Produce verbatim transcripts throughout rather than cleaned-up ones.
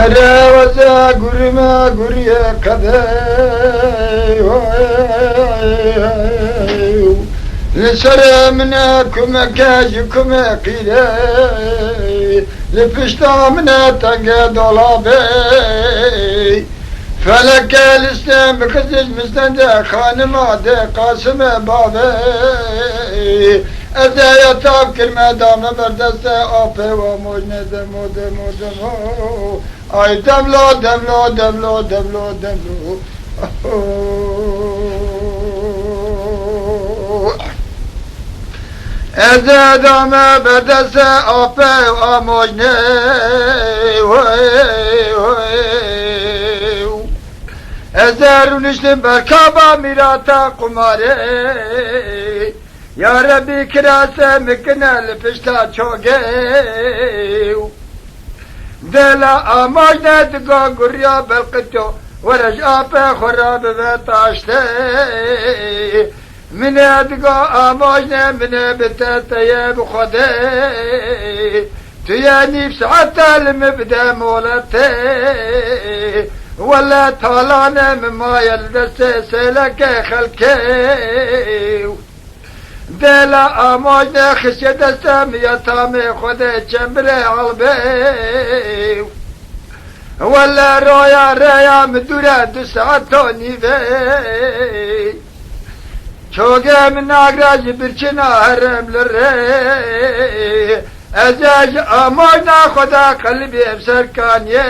Ere weze gurime guriye qedey. Li serê min e kumeke ji kumê qîrê, li pişta min e tenge dolabê. Feleke listê min xizij min stende xanima dê Qasimê bavê. Ez ê ya tav kirme dame ber destê apê wa mojne demo, demo, demo. Ay demlo, demlo, demlo, demlo, demlo. Ez ê dame ber destê apê wa mojne. Ez ê rûniştim berkaba mîrata qumarê. Ya Rebî kirase min kine li pişta çogê. Dêla amajne digo guriya belqito, were ji apê xwe re bibe taştê. Min ê digo amajne, min ê bi te teye bi Xwedê. Tu yê nîv saete li min bide moletê. Wele talane min maye li destê sêleke xelkê. Dêla amajne xişye destê min ya tamê Xwedê çembirê elbê. Wele roya rêya min dûre du saet û nîvê. Çogê min nagre ji birçina herem li rê. Ez ê ji amajna Xweda qelibê em serkaniyê.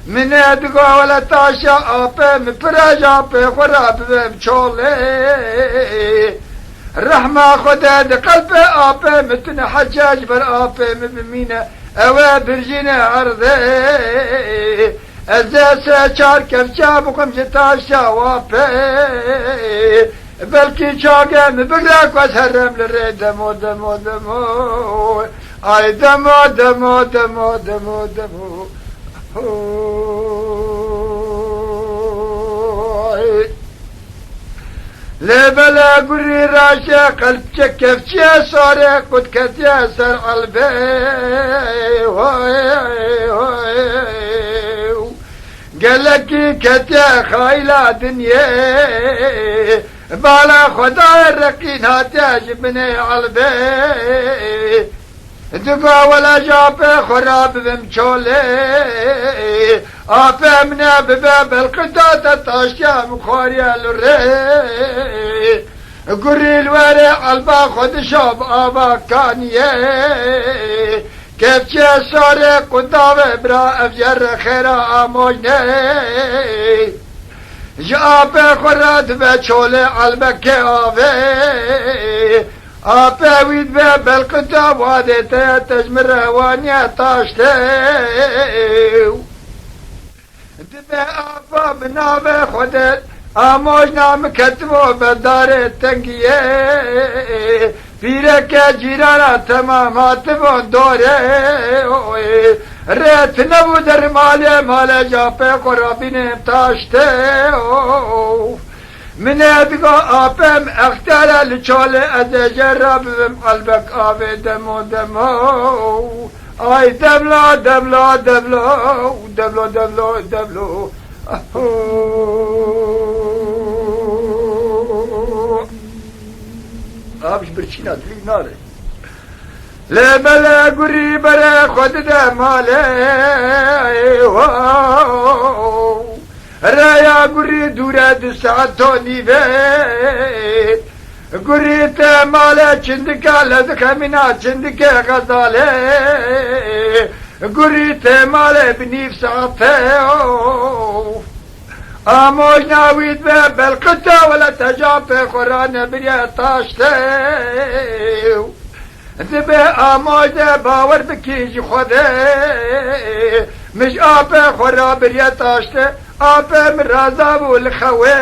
Min ê digo wele taşa apê min pire ji apê xwe re bibim çolê. Rehma Xwedê di qelbê apê min tune hece ji ber apê min bimîne. Ew ê birjîne erdê. Ez ê sê çar kevça bixwim ji taşa wa pê. Belkî çagê min bigre ku ez herem li rê demo, demo, demo. Ay demo, demo, demo, demo, demo. Oy. Lê bele gurî raşe qelpçe kevçiye sare qut ketiye ser elbê. Hoy, hoy. Gelekî ketiye xayla dinyê. Bala Xwedayê reqîn hatiye ji binê elbê. Digo wela ji apê xwe re bibim çolê. Apê min e bibe belqita te taştiya min xwariye li rê. Gurî li werê elba xwe dişa bi ava kaniyê. Kevçê sarê qudavê bira ev jere xêra amojnê. Ji apê xwe re dibe çolê elbekê avê. Apê wî dibe belqita wadê te ye, te ji min re waniye taştê. Dibe apa bi navê Xwedê, amojna min ketibo ber darê tengiyê. Pîreke cîrana temam hatibon dorê. Rê tinebû der malê, malê ji apê xwe re bînim taştê. Min ê digo apê min extiyare li çolê, ez ê jê re bibim elbek avê demo demo. Ay deblo, deblo, deblo, deblo, deblo, deblo. Av ji birçîna dilî nare. Lê bele gurî berê xwe dide malê. Ho. Rêya gurî dûre du saet û nîvê. Gurî tê malê çindika lezixemîna çindikê xezalê. Gurî tê malê bi nîv saetê. Amojna wî dibe belqita wele teca pê xwe ranebiriye taştê. Dibe amade bawer bikî ji Xwedê. Min ji apê xwe rabiriye taştê, apê min razabû li xewê.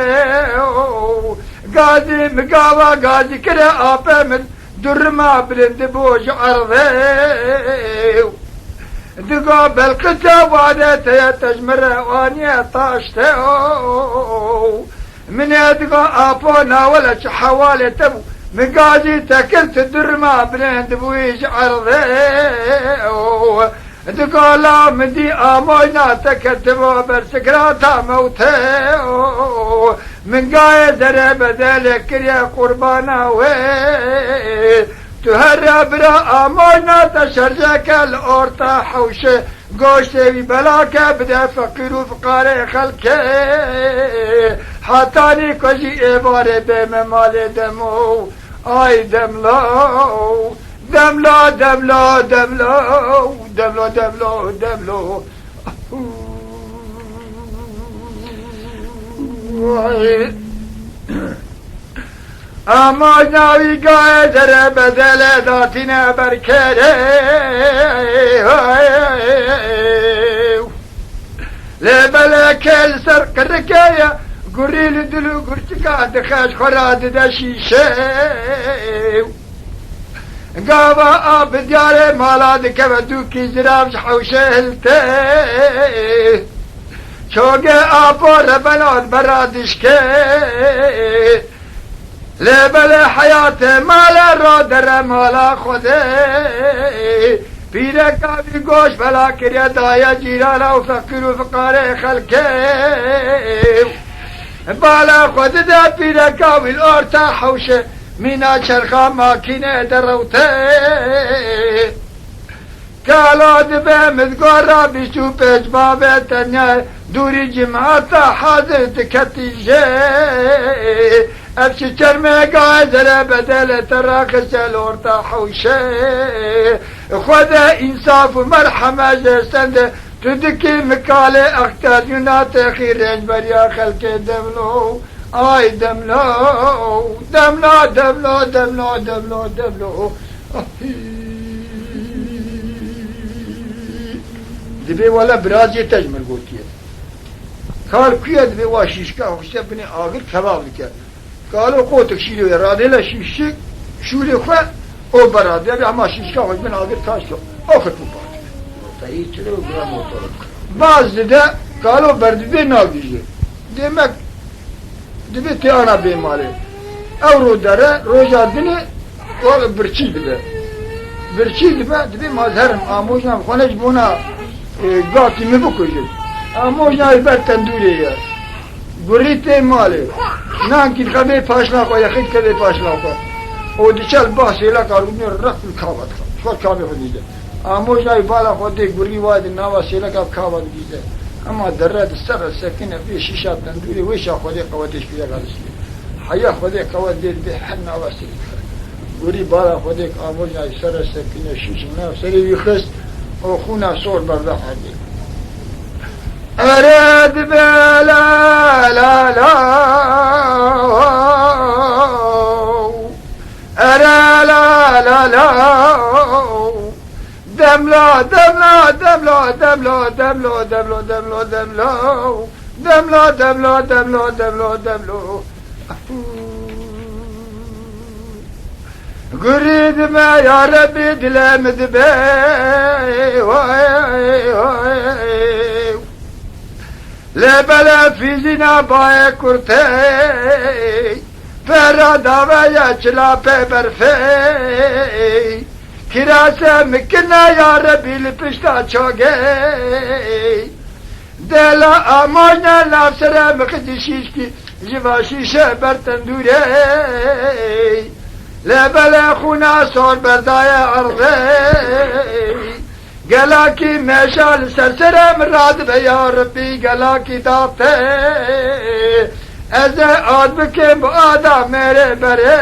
Gazî min gava gazî kire, apê min durima bilind bû ji erdê. Diga belqite wade te ye, te ji min re aniye taştê. Min ê diga apo nawele çi hewalê te bû. Min gazî te kir, tu durma bilind bûyî ji erdê. Di gala min dî amojna te ketiba ber sikrata mewtê. Min gayê zere bedelê kiriye qurbana wê. Tu here bira amojna te şerceke li orta hewşê. Goştê wî belake bide feqîr û fiqarê xelkê. Hetanî ku jî êvarê bême malê demo. Ay demlo, demlo, demlo, demlo, demlo, demlo, demlo. Ay. Ama navî gayê zere bedele datîne berkerê. Lê beleke li ser qirikê ye, gurî li dil û gurçika dixe, ji xwe re dide şîşe. Gava a bi diyarê mala dikeve, dûkî zirav ji hewşê hilte. Çogê apo rebena bera dişke. Lê belê heyatê male radere mala Xwedê. Pîreka wî goş bela kiriye daye cîrana û feqîr û fiqarê xelkê. Bala xwe dide pîreka wî li orta hewşê, mîna çerxa makînê derewtê. Kala dibe mizgora bîst û pênc bavê tenya, dûrî cimata hazir diketî jê. Ev çi çermega zere bedele te raxiste li orta hewşê. Xwedê însaf û merheme jê stende, tu dikî mikalê exteryûna texî rênberiya xelkê demlo. Ay demlo, demlo, demlo, demlo, demlo, demlo. Dibê wele birazê te ji min gotiye. Kal ku ye? Dibê wa şîşka xwe işte binê agir kebab dike. Kalo qotik şîrê wê radê le şîşik şûrê xwe o beradê be ama şîşka xwe ji bin agir taş to. O xit û pat. Tayî çilo gram motor. Baz dide kalo berdibê nagihîje. Demek Dibê tê ana bê malê. Ew ro dere, roja dinê, wala birçî dibe. Birçî dibe, dibê ma ez herim, amojna xwe ne ji bona, e, gatî min bikujin. Amojna wî ber tendûrê ye. Gurî tê malê. Nankî dixebê paşna xwe, yexî dikevê paşna xwe. Û diçe li ba sêleka rûnê req li kava dixe. Xwe kavê xwe dîde. Amojna wî bala xwe dê gurî wa di nava sêleka kava dibîze. Ema dere di ser re sekine vê şîşa tendûrê wêşa Xwedê qewetê ji pîreka distî. Heya Xwedê qewet dê dibê her nava serî dixire. Gurî bala Xwedê amojna wî ser re sekine şîşin nav serê wî xist û xûna sor berda erdê. Ere dibe la la la. Ere la la la. Demla, demla, demla, demla, demla, demla, demla, demla. Demla, demla, demla, demla, demla. Gurî dime ya Rebî dilê min dibe. Lê belê fîzîna bayê kurtê. Pera dave ya çila pê berfê. Kirase mikine ya Rebî li pişta çogê. Dela amojne lav sere mixi di şîşkî ji va şîşe ber tendûrê. Lê belê xûna sor berdaye erdê. Gelakî meşa li ser serê min radibe ya Rebbî gelakî date. Ez ê ad bikim bi ada mêrê berê.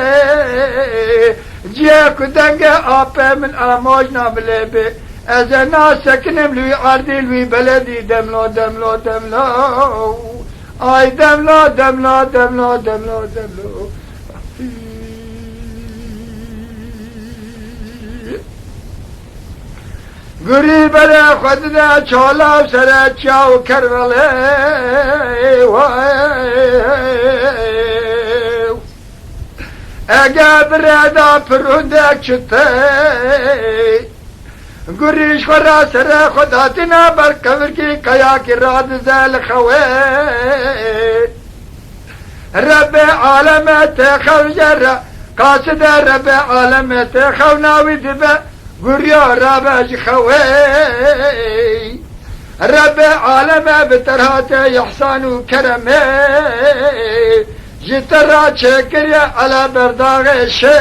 Ciyê ku dengê apê min amojna bilê bê. Ez ê nasekinim li wî erdî li wî beledî demlo demlo demlo. Ay demlo demlo demlo demlo demlo. Gurî bere xwe dide çala û sere çiya û kervelê. Ege bi reda pirûndek çitey. Gurî ji xwe re sere xwe datine ber kevirkî keyakî radize li xewê. Rebê aleme tê xew jê re, qaside Rebê aleme tê xew nawî dibe, Guriya rabe ji xewê. Rebê aleme bi te re hate îhsan û keremê. Ji te re çêkiriye ele berdaxê şê.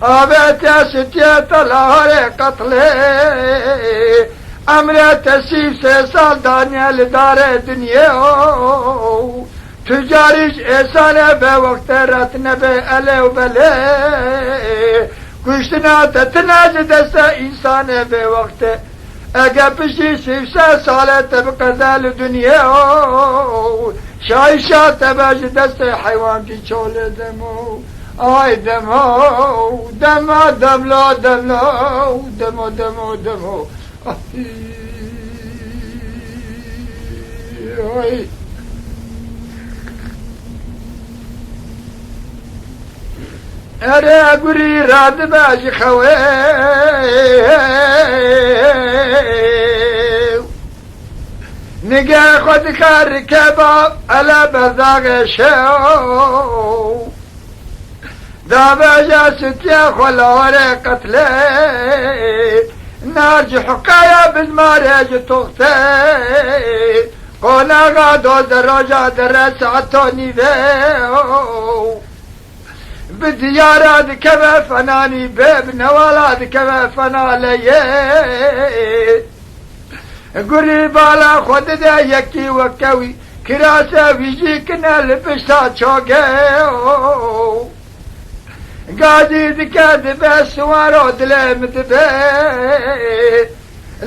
Avê te sutiye te laharê qetlê. Emrê te sî sê sal daniye li darê dinyê. Tu carî ji êsane be wexte ret nebe elê û belê. Kuştina te tine ji destê însane be wexte. Ege piştî sî sê sale te biqede li dinyê. Şayîşa te be ji destê heywankî çolê demo. Ay demo, dema, demlo, demlo, demo, demo, demo. Ay. Ere gurî radibe ji xewê. Nige xwe dike rikeba ele berdaxê şew. Daveja sutiye xwe lawarê qetlê. Nar ji huqaya bizmarê ji toxtê. Qonaxa doze roja dere saeto nîvê. Bi diyara dikeve fenanî bê, bi newala dikeve fenaleyê. Gurî bala xwe dide yekî weke wî, kirase wî jî kine li pişta çogê. Gazî dike dibe siwaro dilê min dibe.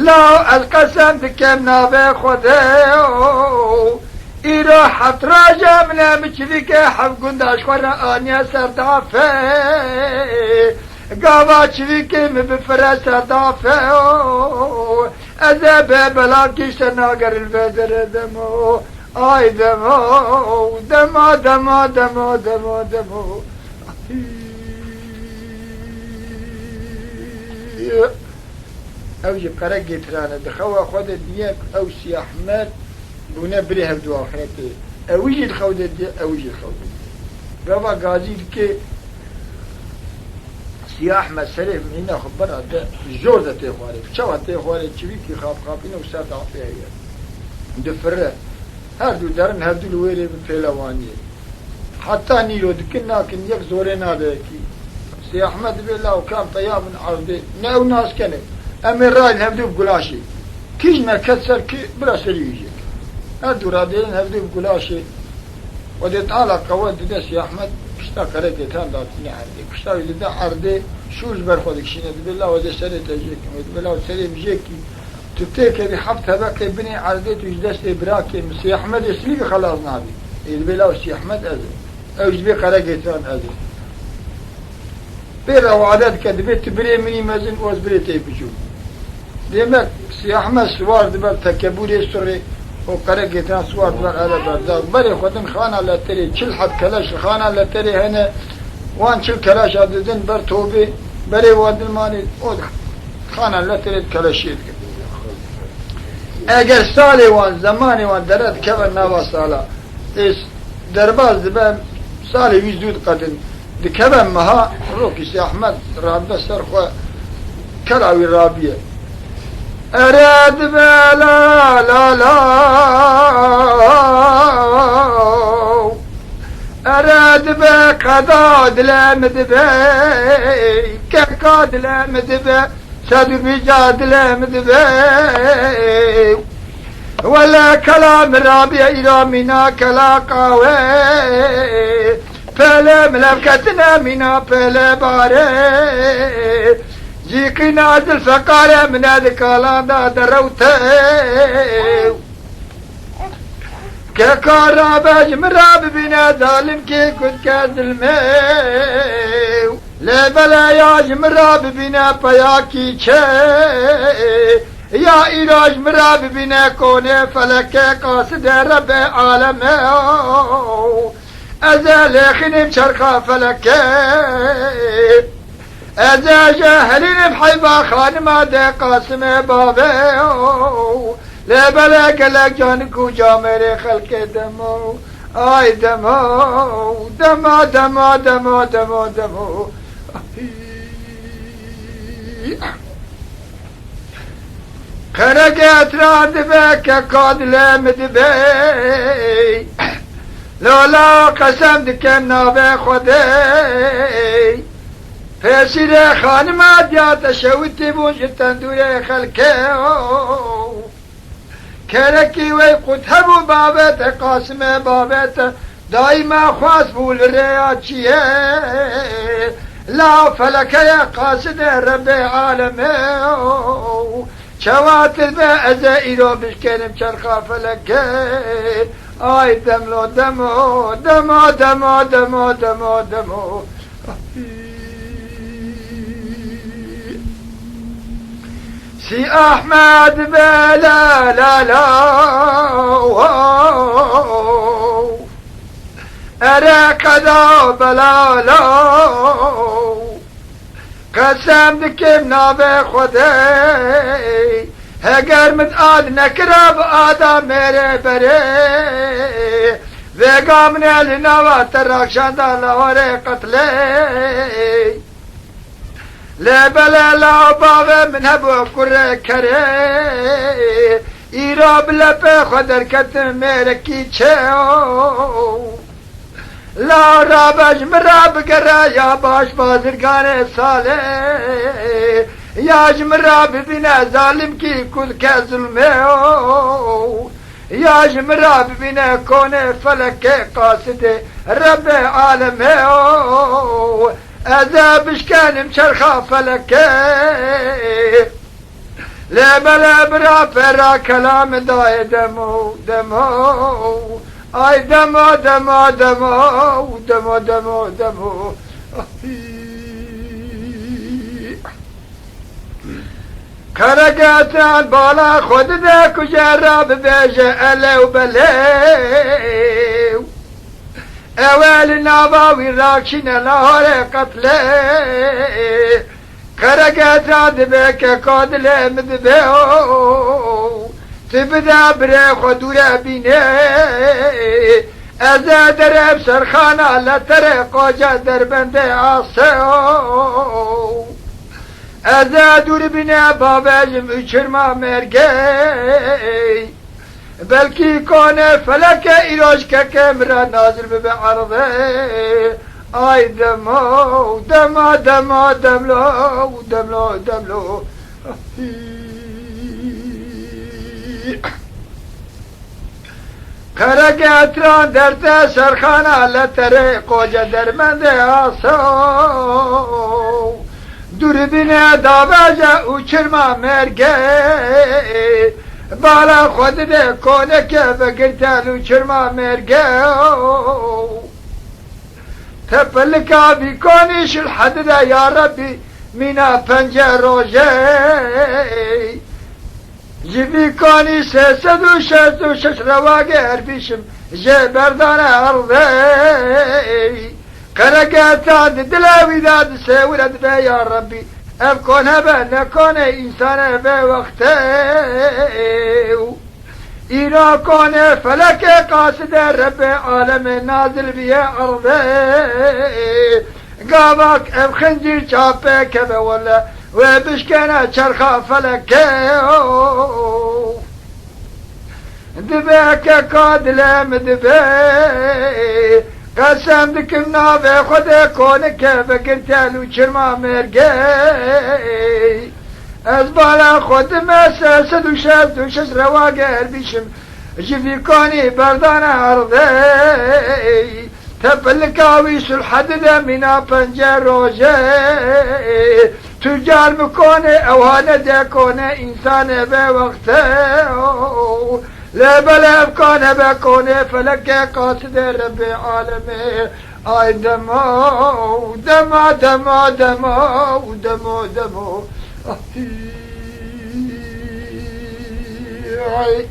Law ez qesem dikim navê Xwedê. Îro heft roje min e min çivîkê heft gunda ji xwe re aniye ser dafê. Gava çivîkê min bifire ser dafê. Ez ê bê belavkî ji te nagerim vê derê demo. Ay demo, dema, dema, demo, demo, demo. Ew jî qere gêtirane. Di xewa xwe de diye ku ew Siyahmed bûne birê hevdu axretê. Ew jî di xew de diye, ew jî di xew de diye. Gava gazî dike, Siyahmed serê mîna xwe bera de, jor de tê xwarê. Çawa tê xwarê, çivîkî xapxapîne û ser dafê heye. Difire. Her du derin hevdu li wêrê bi pêlewaniyê. Heta nîro dikin nakin, yek zorê nade yekî. Sê Ehmed dibê law kam te ya min erdê. Ne ew nas kene. Em ê rayên hevdu bi gulaşê. Kî ji me ket ser kî bira serî wî jê. Her du radeyên hevdu bi gulaşê. Xwedê Teala qewet dide Sê Ehmed pişta qerekê tan datîne erdê. Pişta wî dide erdê, şûr ji ber xwe dikişîne. Dibê law ez ê serê te jê kim. Wê dibê law serê min jê kî. Tu têkevî heft tebeqê binê erdê, tu ji destê birakê min Sî Ehmedê Silîvî xelas nabî. Ê dibê law Sî Ehmed ez im. Ew ji dibê qeregêtiran ez im. Pê re wade dike, dibê tu birê min î mezin û ez birê te yî biçûk. Demek Sî Ehmed siwar dibe, tekebûrê surê û qeregêtiran siwar dibe ele berdax. Berê xwe din xana leterê, çil heb keleş li xana leterê hene, wan çil keleşa didin ber tobê, berê wan din manê, û xana leterê keleşiyê dikin. Eger salê wan, zemanê wan dere dikeve nava sala, ê s-, derbas dibe, salê wî zû diqedin, dikeve meha, rokî Sê Ehmed radibe ser xwe, kela wî rabiye. Ere dibe la la la. Ere dibe qeda dilê min dibe, keka dilê min dibe. Sedû bîca dilê min dibe. Wele kela min rabiye îro mîna kela qawe. Pêlê min levketine mîna pêlê bare. Cîqîna zilfeqarê min e di kalan de derewte. Keka rabe ji min re bibîne zalimkî ku dike zilmê. Lê bele ya ji min re bibîne peyakî çê. Ya îro ji min re bibîne konê felekê qasidê Rebê alemê. Ez ê lêxînim çerxa felekê. Ez ê jehelînim heyva xanima dê Qasimê bavê. Lê bele gelek canik û camêrê xelkê demo. Ay demo, dema, dema, demo, demo, demo. Qereget ra dibe ke kadile mi dibe. Lola qesem dikem navê Xwedê. Pêsîrê xanima diya te şewitî bûn ji tendûrê xelkê. Kerekî wey qut hebû bavê te, Qasime bavê te, daîma xwest bû li rêya çiyê. La felekeye qasidê Rebbê alemê. Çawa til be ez ê îro bişkênim çerxa felekê. Ay demlo, demo, demo, demo, demo, demo, demo. Si Ahmed be la la la. Ere qeda belalo. Qesem dikim navê Xwedê. Heger min ad nekira bi ada mêrê berê. Vêga min e li nava te raşanda lawarê qetlê. Lê belê la bavê min hebû kurê kerê. Îro bi lepê xwe derketin mêrekî çê. La rabe ji min re bigere ya baş bazirganê salê. Ya ji min re bibîne zalimkî ku dike zulmê. Ya ji min re bibîne konê felekê qasidê Rebbê alemê. Ez ê bişkenim çerxa felekê. Lê belê bira pera kelam dayê demo, demo. Ay demo, demo, demo, demo, demo, demo. Qeregetan bala xwe dide ku jê re bibêje ele û belê. Ew e li nava wî rakişîne laharê qetlê. Qeregetan dibe keka dilê min dibe o. Tu bide birê xwe dûre bînê. Ez ê derem serxana leterê qoce derbendê asê o. Ez ê dûr bîne bavêjim û çirma mêrgê. Belkî kone feleke îroj keke min re nazil bibe erdê. Ay demo, dema, dema, demlo, demlo, demlo. Qeregetran derte serxana leterê qoce dermendê aso. Dûrbîne daveje û çirma mêrgê. Bala xwe dide koneke vegirtel û çirma mêrgê. Tepelika vî konî şil hedide ya Rebbî mîna pence rojê. Ji vî konî sê sed û şêst û şeş rewagê erbîşim jê berdane erdê. Qeregetan di dile wî de di sêwire dibe ya Rebbî. Ev kon hebe ne konê însane vê wextê. Îro konê felekê qaside Rebbê alemê nazil biye erdê. Gavak ev xincîr çapê keve wele wê bişkene çerxa felekê. Dibe keka dilê min dibe. Qesem dikim navê Xwedê konike vegirtel û çirma mêrgê. Ez bala xwe dime sê sed û şêst û şeş rewagê erbîşim ji vî konî berdane erdê. Tepilika wî sulhedi de mîna pence rojê. Tucar mi konê ew hane de konê însane vê wexte. Lê belê ev kane be konê feleke qaside Rebbê alemê. Ay demo, dema, dema, demo, demo, demo. Ay.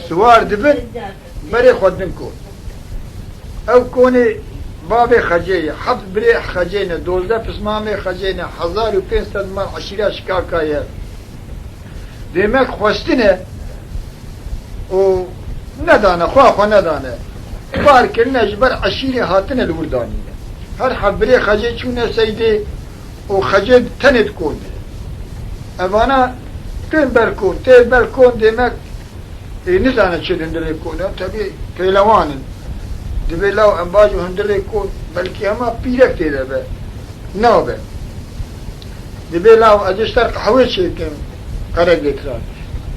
Siwar dibin, berê xwe din kon. Ew konê bavê Xecê ye, heft birê Xecê ne, dozdeh pismamê Xecê ne, hezar û pênc sed mal eşîra Şikaka ye. Demek xwestine û nedane, xwe xwe nedane. Bar kirine ji ber eşîrê hatine li wir danîne. Her hebirê Xecê çûne Seydê û Xecê tenê di kon de. Evana tên ber kon, tên ber kon demek, ê, nizane çi hundirê kon e, tevî pêlewan in. Dibê law em bajin hundirê kon, belkî hema pîrek tê de be. Nabe. Dibê law ez ê ji te qehwê çêkim, Qeregêtiran.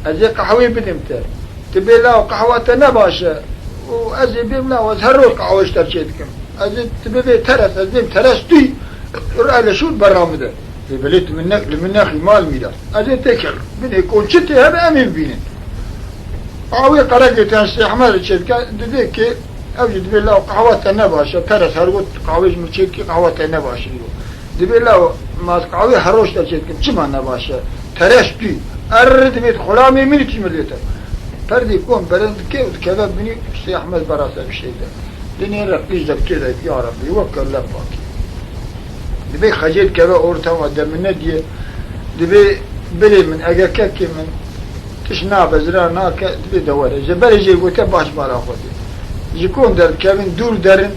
Ez ê qehwê bidim te. Dibê law qehwa te ne baş e. Û ez ê bêm law ez her roj qehwe ji te çêdikim. Ez ê tu bibê teres, ez bêm teres tûy. R'e li şûr berra min de. Ê belê tu min ne, li min nexî mal mîras. Ez ê têkevim. Binê kon çi tê hebe em ê bibînin. Qehwê Qeregêtiran Seyîd Ehmed çêdike, didê ki ev jî dibê law qehwa te ne baş e. Teres her got qehwê ji min çêdikî qehwa te ne baş e. Dibê law ma ez qehwê her roj te çêdikim, çima ne baş e? Teres tû. Er dibê xulamê min tî min lê te. Perdê kon berind dike û dikeve binî Seyîd Ehmed berase bi şey de. Dinê re qîz de tê de, ya Rebbî, weke le pakî. Dibê Xecê dikeve orta wa de min nediye. Dibê birê min, ege kekê min, tişt nabe, zira nake, dibê de were. Ji berê jê gote baş bala xwe dê. Ji kon derdikevin, dûr derin.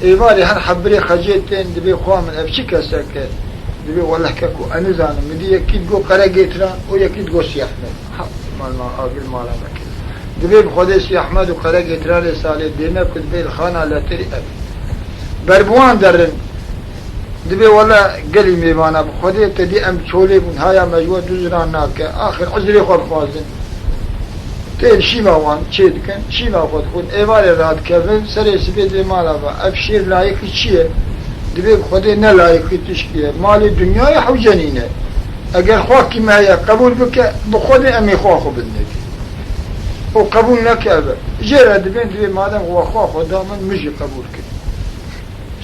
Êvarê her hebirê Xecê tên, dibê xwe min ev çi kesek e? Dibê weleh keko, ez nizanim. Min dî yekî digot Qeregêtiran û yekî digot Sî Ehmed. Ha, mal mal, agir mala me kir. Dibê bi Xwedê Sî Ehmed û Qeregêtiranê salê dêne ku dibê li xana letirî ev. Ber bi wan derin. Dibê wele gelî mêvana bi Xwedê te dî em çolê bûn, haya me ji we du ziran nake. Axir uzrê xwe dixwazin. Tên şîva wan çê dikin, şîva xwe dixwin. Êvarê radikevin, serê sibê dibê mala ve. Ev şêr layîqî çi ye? Dibê bi Xwedê ne layîqî tişkî ye. Malê dinyayê hewce nîne. Eger xwakî me heye qebûl bike, bi Xwedê em ê xwa xwe bidinê. Û qebûl neke ev e. Jê re dibên dibê madem we xwa xwe da min, min jî qebûl kir.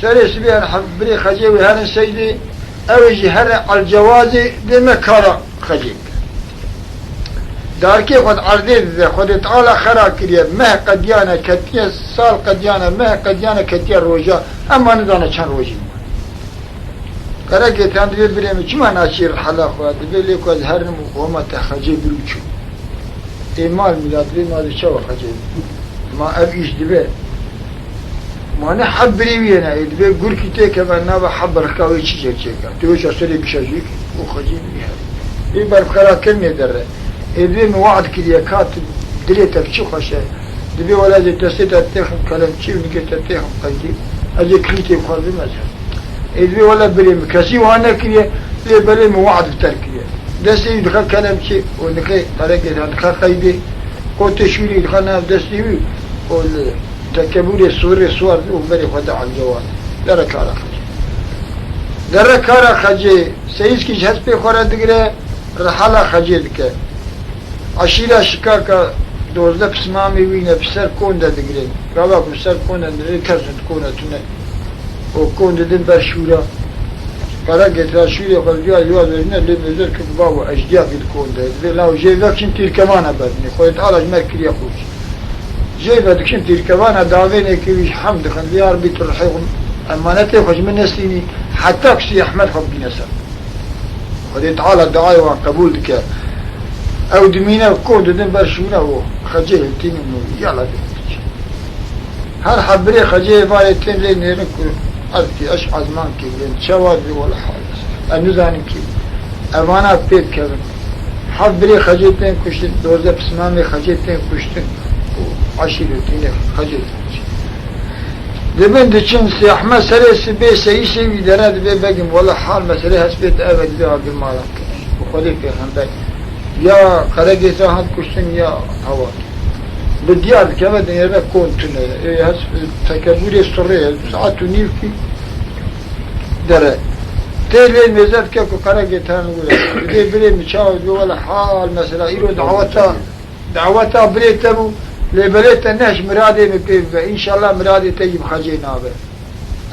Serê sibê her hebirê Xecê wê herin Seydê, ew ê jî here Elcewazê dê me kara Xecê bike. Darkê xwe di erdê dide, Xwedê Teala xera kiriye, meh qediyane ketiye, sal qediyane, meh qediyane ketiye roja, ema nizane çend rojî. Qeregêtiran dibê birê min çima naçî rihela xwe? Dibê lê ku ez herim û homa te Xecê bir û çû. Ê mal mîra dibê ma dê çawa Xecê? Ma ev îş dibe. Ma ne heb birê wî ye ne, ê dibê gurkî têkeve nava heb rika wê çi cê çêke. Tu wê serê bişejî û Xecê bî her. Ê berfxerakirinê derre. Ê dibê min wad kiriye ka tu dilê te bi çi xweş e. Dibê wela ez ê destê te têxim kelemçî û nigê te têxim qeydî. Ez ê kilîtê xwe bim ez herim. Ê dibê wele birê min kesî wiha nekiriye, lê belê min wad bi te re kiriye. Destê wî dixe kelemçê û nixê qeregê de dixe qeydê, qotê şûrî dixe nav destê wî û li tekebûrê sûrê siwar û berê xwe de Elcewan. Dere kara Xecê. Dere kara Xecê, seyîskî ji hespê xwe re digire, rihela Xecê dike. Eşîra şikaka dozdeh pismamê wî ne bi ser kon de digirin. Gava ku bi ser kon de digirin, kes di kon de tune. Û kon didin ber şûra. Qeregêtiran şûrê xwe diya yuwa vejine lê mêzer kir bavo ejdiyakî di kon de. Divê law jê vekişin tîrkevana berdinê. Xwedê Teala ji me kiriye xweş. Jê ve dikişin tîrkevana davênê kir wî ji hem dixin. Vê ya Rebî tu rihê xwe emanetê xwe ji min nestînî. Heta ku Sî Ehmed xwe bigîne ser. Xwedê Teala duayê wan qebûl dike. Ew dimîne, ko didin ber şûna û Xecê hiltînin û yala dê biçin. Her hebirê Xecê êvarê tên lê nêrin ku ez kî eş ezman kê bên çawa dibê wele hal. Ez nizanim kî evana pê dikevin. Hebirê Xecê tên kuştin, dozdeh pismamê Xecê tên kuştin û eşîr û tînê Xecê tên kuştin. Dibin diçin Sî Ehmed serê sibê seyîsê wî dere dibê begim, wele hal meselê hespê te ev e, dibê agir mala bike. Bi Xwedê pêxember ya Qeregêsa hat kuştin ya hewa. Bi diyar dikeve dinêre kon tune ye. Ê hes tekebûrê surê ye. Saet û nîv kî dere. Tê lê mêze dike ku Qeregêsa hene wile. Dibê birê min çawa dibê wele hal mesela îro daweta Daweta birê te bû, lê belê te ne ji miradê min pê bibe. Înşallah miradê te jî bi Xecê nabe.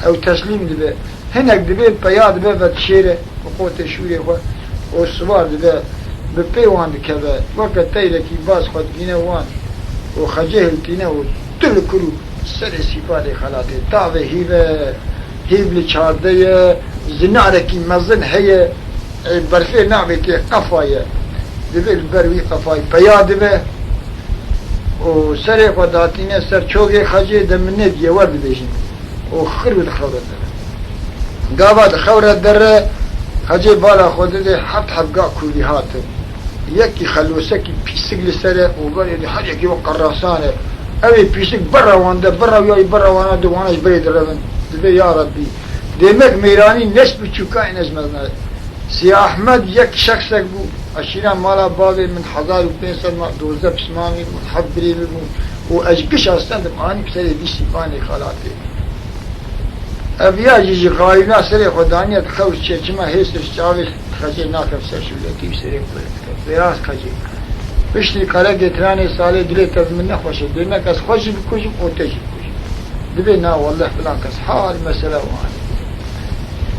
Ew teslîm dibe. Hinek dibê peya dibe vedişêre bi qotê şûrê xwe û siwar dibe, bi pê wan dikeve. Weke teyrekî baz xwe digîne wan û Xecê hiltîne û tu li kur û serê sîpalê xelatê. Tavê hîv e, hîv li çarde ye, zinarekî mezin heye. Ê berfê navê tê qefa ye. Divê li ber wî qefayî peya dibe. û serê xwe datîne ser çogê Xecê, de min nediye, wer dibêjin. Û xir û di xew re dere. Gava di xew re dere, Xecê bala xwe dide, heft heb ga kûvî hatin. Yekî xelosekî pîsik li ser e û berê de her yekî wek qerasan e. Ew ê pîsik berra wan de, berra wî ya, berra wana de, wana ji berê direvin. Dibê ya Rebbî. Dêmek mêranî neş biçûka ên ez mezna. Sî Ahmed yek şexsek bû, eşîra mala bavê min hezar û pênc sed ma dozdeh pismamî bûn, heft birê min bûn û ez giş astendim anî bi serê vî sîpanê xelatê. Ev ya jî ji xayîna serê xwe daniye di xew çê, çima hêstir ji çavê Xecê nakev ser şûletî û serê xwe dike. Bêraz Xecê. Piştî qeregê tiranê salê dilê te bi min nexweş e, dêmek ez xwe jî bikujim û te jî bikujim. Dibê na welleh filan kes hal mesele wan.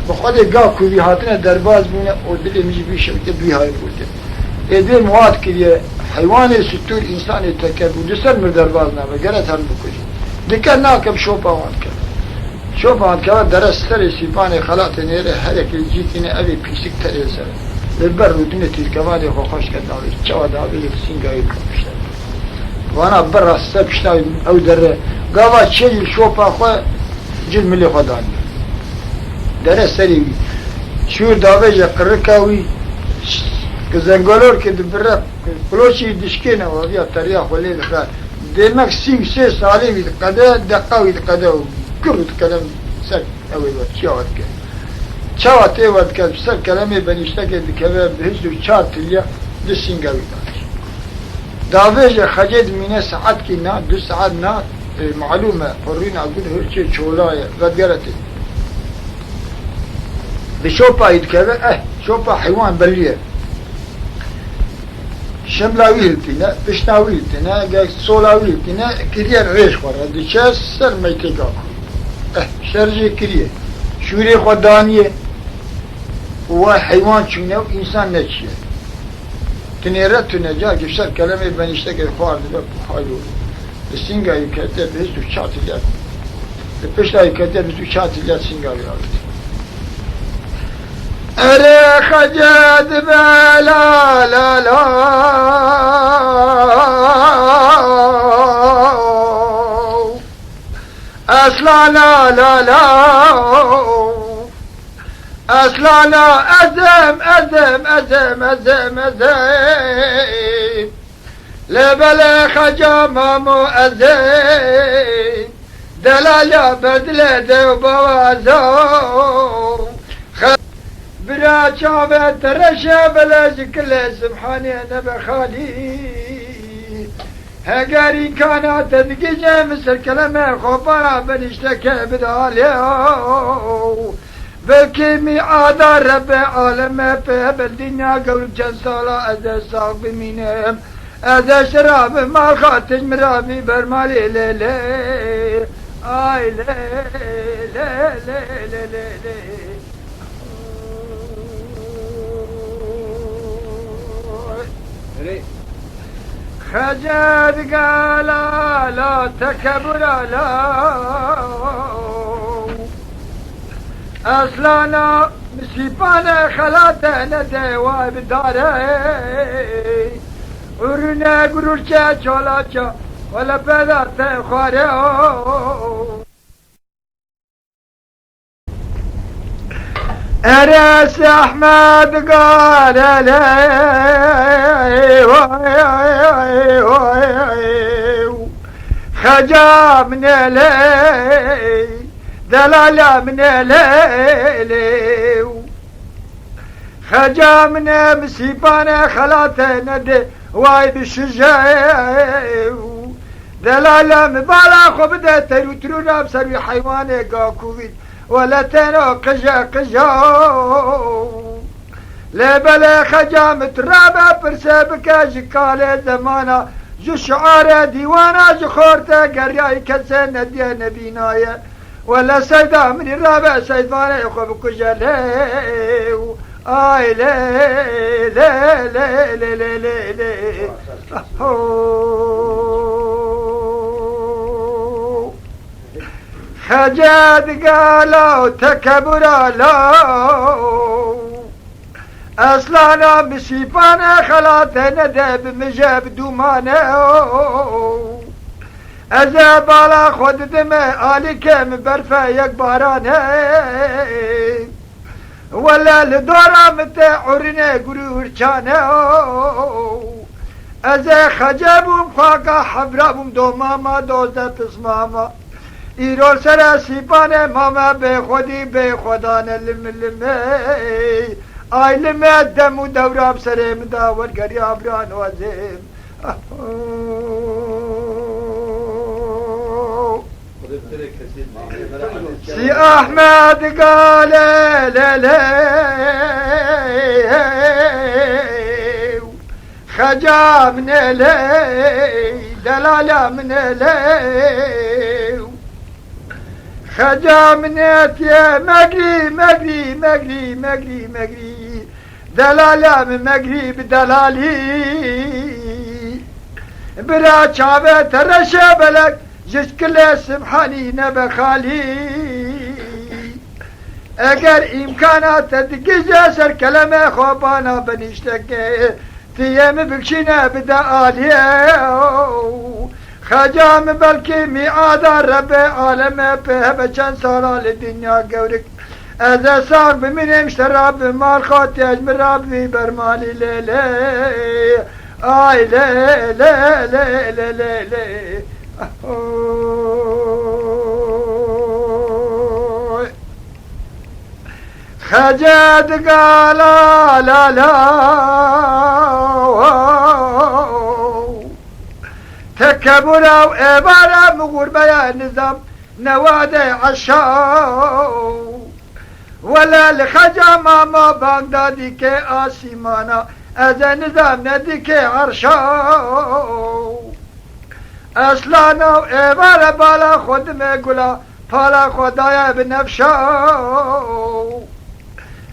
Bi Xwedê ga ku vî hatine derbas bûne û dilê min jî vî şewitê bi wî hayê bûte. Ê dê min wat kiriye, heywanê stûr însanê teke bû, di ser mir derbas nabe, gere ter bikujî. Dike nake bi şopa wan dikeve. Şopa wan dikeve dere serê sîpanê xelatê nêre, her yekê cî tîne evê pîsik terê ser. Li ber rûdinê tîrkevanê xwe xweş ke davê, çawa davê yek sîngayê bikapişte. Vana berra ser pişta ew dere. Gava çê jî şopa xwe cil milê xwe daniye. Dere serê wî. Şûr davêje qirika wî. Ki zengolor ki dibire, kloçî dişkêne, waviya teriya xwe lê dixe. Dêmek sî û sê salê wî diqede, deqa wî diqede û gur û dikelem ser ew ê we çiya we dike. Çawa tê we dike, bi ser kelemê benîştekê dikeve, bi hizd û çar tilya di sînga wî danî. Davêje Xecê dimîne saetkî na, du saet na, e, malûm e, qurrîna gund hurçê çola ye, vedgere tê. Bi şopa wî dikeve, eh, şopa heywan belî ye. Şimla wî hiltîne, pişta wî hiltîne, gel sola wî hiltîne, kiriye rêj xwe re, diçe ser meytê gakû. Eh, şer jê kiriye. Şûrê xwe daniye. Û wa heywan çûne û însan neçiye. Tinêre tune, carkî ser kelemê benîştekê xwar dibe, haylo. Li sînga wî kete bi hizd û çar tilya. Li pişta wî kete bi hizd û çar tilya sînga wî avêt. Erê Xece dibe la la la. Eslana la la. Eslana ezem, ezem, ezem, ezem, ezem. Lê belê Xeca mamo ezê, delala berdilê dew bawazo. Xe-, bira çavê te reşe belê ji kilê Sibhanê nebe xalî. Heger îmkana te digije min ser keleme xwe para benîşteke bidalê. Belkî mîada Rebê aleme pê bel dinya gewr çend sala ez ê sax bimînim. Ez ê şerabim, mal xatir min rabî ber malê lê lê. Ay lê, lê, lê, lê, lê, lê. Erê. Xecet gala la tekebura la. Eslana misîpane xelate nede way bidare. Urune gururçe çolaça wele peda te xware o. Eres Ehmed Galele. Xeca min elê, delala min elê. Xeca min e, misîpane xelate nede, way bişije. Delala min bala xwe bide, terû tirû nab ser wî heywanê gakûvît, wele teno qije qije. Lê belê Xeca min tu rabe pirse bike ji kalê zemana, ji şiare dîwana, ji xorte geriyayî kesê nediye nebînaye. Wele seyda min î rabe seyvanê xwe bikuje lê û ay lê, lê, lê, lê. Ho. Xecet gala û tekebura la. Eslana min sîpane xelate nede bi min je bi dûmane. Ez ê bala xwe didime alîke min berfe yek barane. Wele li dora min te urine gurûr çane. Ez ê xece bûm xaka hevra bûm domama doze pismama. Îro sere sîpane mame bê xwedî bê xwedane lim lim ey. Ay lime dem û dewra bi serê min de wergeriya biran wezêm. Si Ahmed gale le le. Xeca min e ley, delala min e ley. Xeca min e tiye megrî, megrî, megrî, megrî, megrî. Delala min megrî bi delalî. Bira çave tereşe belek, ji şkilê Sibhanî nebe xalî. Eger îmkana te digije ser keleme xwe bana benîşteke, tu yê min bikşîne bide aliyê. Xeca min belkî mîada Rebê aleme pê hebe çend sala li dinya gewrik. Ez ê sax bimînim ji te re bi mal xwe tê ji min re bivî bermalî lê lê. Ay lê lê lê lê lê lê. Oy. Xece digala la la. Tekebura û êvara min xurbeya nizam newade eşa. Wele li xeca mama bang da dike asîmana, ez ê nizam nedike erşa. Eslana û êvara bala xwe dime gula, pala xwe daye bi nefşa.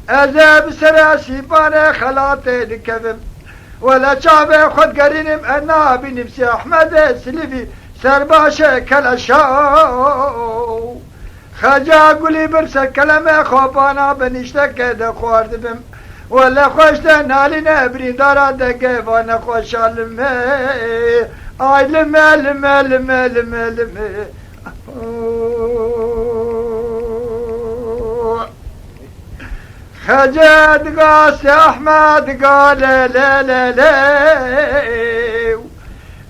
Ez ê bi sere sîpane xelatê dikevim. Wele çavê xwe digerînim, ez nabînim Sî Ehmedê Silivî, serbaşê keleşa. Xeca gulî bir ser keleme xwe bana benîşteke de xwar dibim. Wele xweş de nalîne birîndara de geva nexweşa lime. Ay lime, lime, lime, lime, lime. Xece diga Sî Ehmed ga le le le le.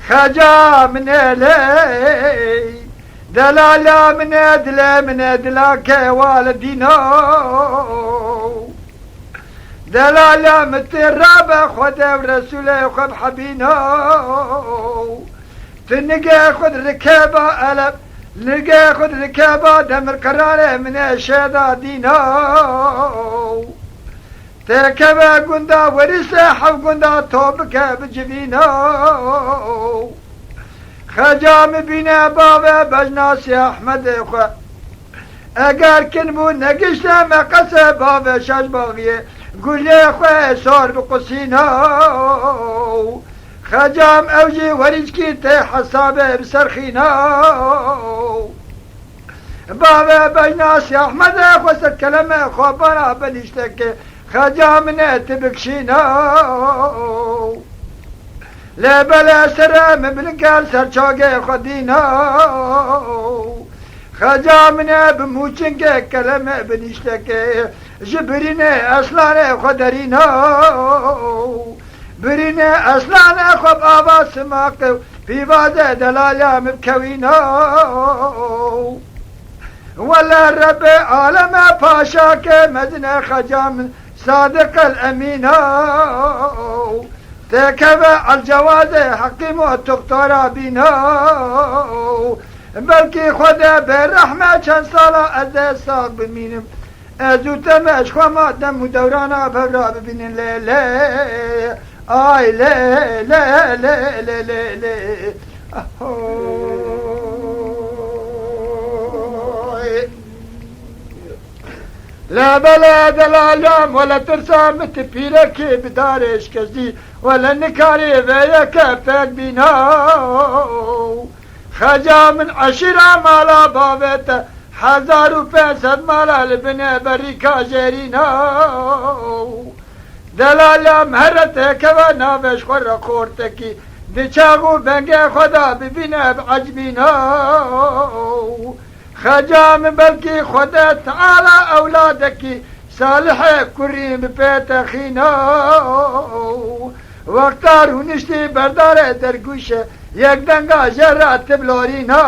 Xeca min e ley. Delala min e, dile min e, dila kewa li dîno. Delala min tê rabe Xwedê û Resûlê xwe bihebîno. Tu nigê xwe di rikeba eleb, nigê xwe di rikeba demirqirarê min e şêda dîno. Têkeve gunda werîsê hev gunda to bike bi civîno. Xeca min bîne bavê bejna Sî Ehmedê xwe. Eger kin bû negişte me qese bavê şeş baxiyê, gulê xwe sor bi qusîno. Xecam ew jî werîçkî tê hesabê bi serxîno. Bavê bejna Sî Ehmedê xwe ser keleme xwe bana benîşteke, xeca min e tu bikşîno. Lê belê sere min bilinger ser çagê xwe dîno. Xeca min e bi mûçingê keleme binîşteke, ji birînê eslanê xwe derîno. Birînê eslanê xwe bi ava simaqê û pîvazê delala min bikewîno. Wele Rebê aleme paşa ke mezine xeca min Sadiq el Emîno. Têkeve Elcewazê Hekîm û Doktora bîno. Belkî Xwedê bê rehme çend sala ez ê sax bimînim. Ez û te me ji xwe ma dem û dewrana bevra bibînin lê lê. Ay lê lê lê lê lê lê. Ahoy. Lê belê delalam wele tirsa min ti pîrekî bi darê şikestî wele nikarî vê yeke pêk bîna. Xeca min eşîra mala bavê te hezar û pênc sed mala li binê berîka jêrîna. Delala mehret keve navê ji xwe re xortekî, di çax û vengê xwe de bibîne bi ecmîna. Xeca min belkî Xwedê Teala ewladekî salihê kurî bi pê texîna. Wexta rûniştî berdarê dergûşe, yek denga jê re tiblarîna.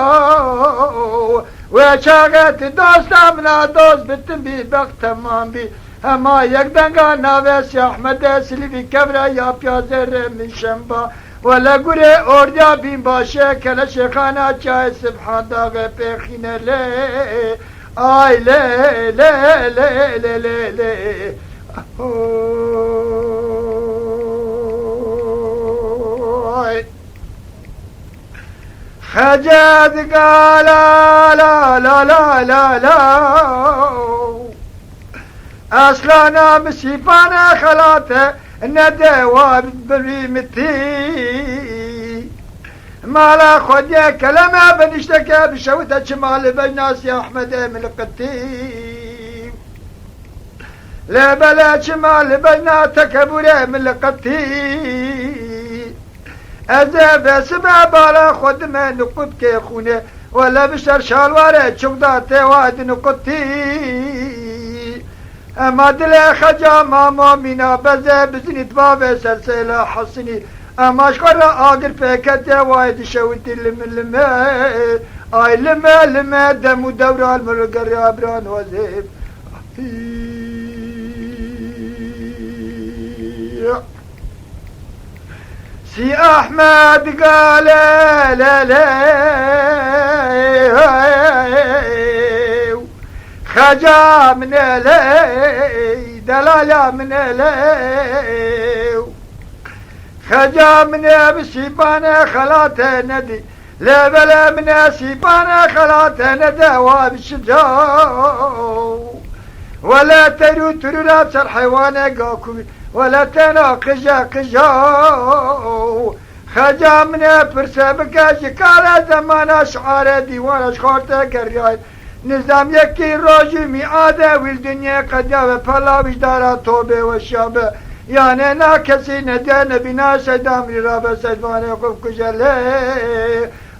Wê çaxê tu dosta min a, dost bi tim bî, bext temam bî. Hema yek denga navê Sî Ehmedê Silîvî kevre ya piyazê re min şemba. Wele gurê ordiya bîn başe, kele şêxana çayê Sibhan daxê pêxîne lê. Ay lê, lê, lê, lê, lê, lê. Oy. Xecê diga la, la, la, la, la, la. Eslana min sîpane xelate, nede wa birî mitî. Mala Xwediyê keleme benişteke bişewite çima li bejna Sî Ehmedê min li qitî. Lê bele çima li bejna tekebûrê min li qetî. Ez ê vesibe bala xwe dime niqûtkê xûnê. Wele bi ser şalwarê çûk da tê wa di niqutî. Ema dilê Xeca Mamo mîna bezê bizinît bavê sersêla Hesinî. Ema ji xwe re agir pêkete wayê dişewitî lime lime. Ay lime lime dem û dewra li min geriya bira nozê. Sî Ehmed gale le le. Xeca min e ley, delala min e ley. Xeca min e bi sîpane xelate nedî. Lê belê min e sîpane xelate nede wa bi şica. Wele teyr û tirûra ser heywane gakû. Wele tena qije qija. Xeca min e pirse bike ji kare zemana şiare dîwana ji xarte geriyayê. Nizam yekî roj û mîade wî li dinyê qediya ve pela wijdara tobê weşiya be. Yanê na kesî nediye nebîna seyda mirî rabe seyvanê xwe bikuje lê.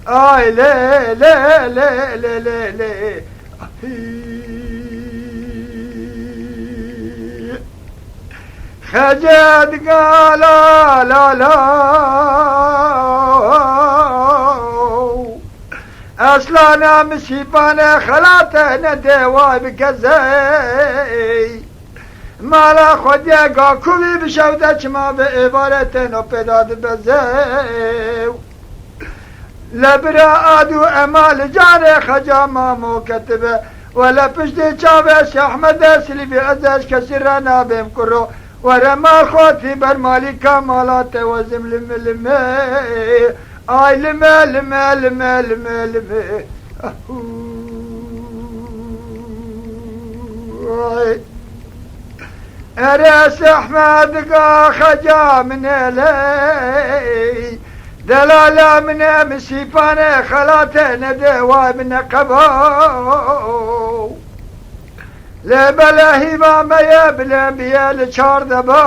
Ay lê, lê, lê, lê, lê, lê. Xecê diga la, la, la. Eslana min sîpane xelate nede wa bi gezey. Mala Xwediyê gakûvî bi şewde çima bi êvarê têno pêda dibeze. Le bira ad û ema li canê Xeca Mamo ketibe. Wele piştê çavê Sî Ehmedê Silîvî ez ê ji kesî re nabêm kuro. Were mal xwe tî ber malîka mala te wezim lime lime. Ay lime, lime, lime, lime, lime. Ay. Ere Sî Ehmed ga Xeca min e ley. Delala min e, min sîpane xelate nede wa min e qeba. Lê bele hîva me ye, bilê biye li çar de ba.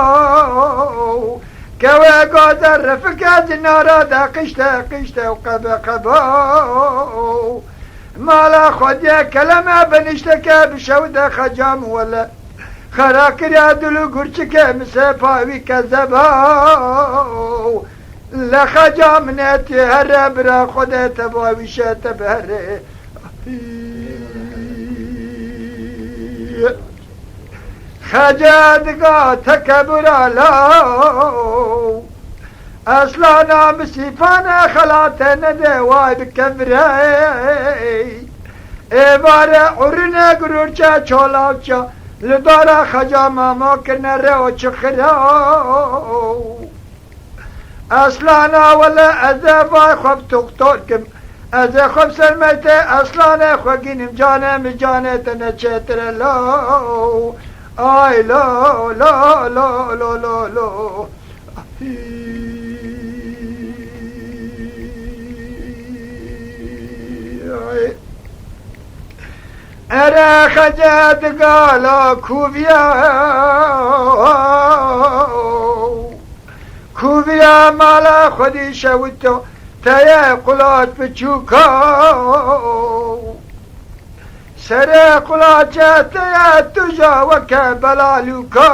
Kewe gaze refike dinara de qîşte, qîşte û qebe, qebe. Mala Xwediyê keleme benişteke bi şew de Xecam wele. Xera kiriya dil û gurçike min sepa wî kezeba. Le Xeca min e tê here bira Xwedê te bavîşe te bi here. Xece diga tekebura law. Eslana misîfane xelate nede way bi kevirey. Êvare urine gururçe çolavça. Li dara Xeca mama kirine re o çixira. Eslana wele ez ê vay xwe bi doktor kim. Ez ê xwe bi ser meytê Eslanê xwe gînim, canê min canê te ne çêtir e lo. Ay lo, lo, lo, lo, lo, lo. Ay. Ere Xece digala kuviya. Ku vîya mala xwedî şewito, te ye qulaç biçûka. Serê qulaçê te ye tu ja weke belalûka.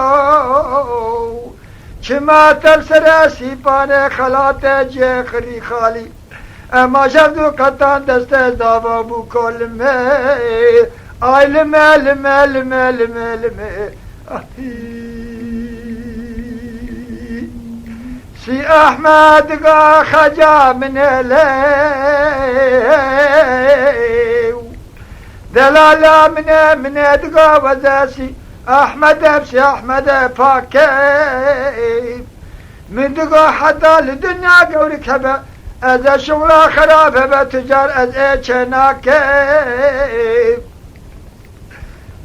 Çima te li serê sîpanê xelate cihê xirî xalî? Ema jev du qetan destê zava bû ko lime. Ay lime, lime, lime, lime, lime. Ah, hî. Sî Ehmed ga xeca min e lew. Delala min e, min e diga weze Sî Ehmed e, Sî Ehmed e pake. Min diga heta li dinya gewrik hebe, ez e şuxla xerab hebe, tu car ez ê çênake.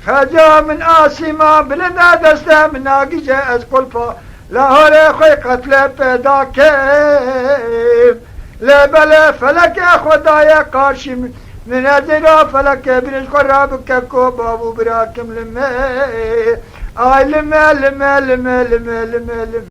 Xeca min asîma bilind e, destê min nagije, ez qulpa Lahorê xwe qetle pêda kim. Lê belê felekê xwe daye qarşî min. Min ez ê ra felekê binêj xwe rabike ko bav û bira kim li me. Ay li me, li me, li me, li me, li me, li me.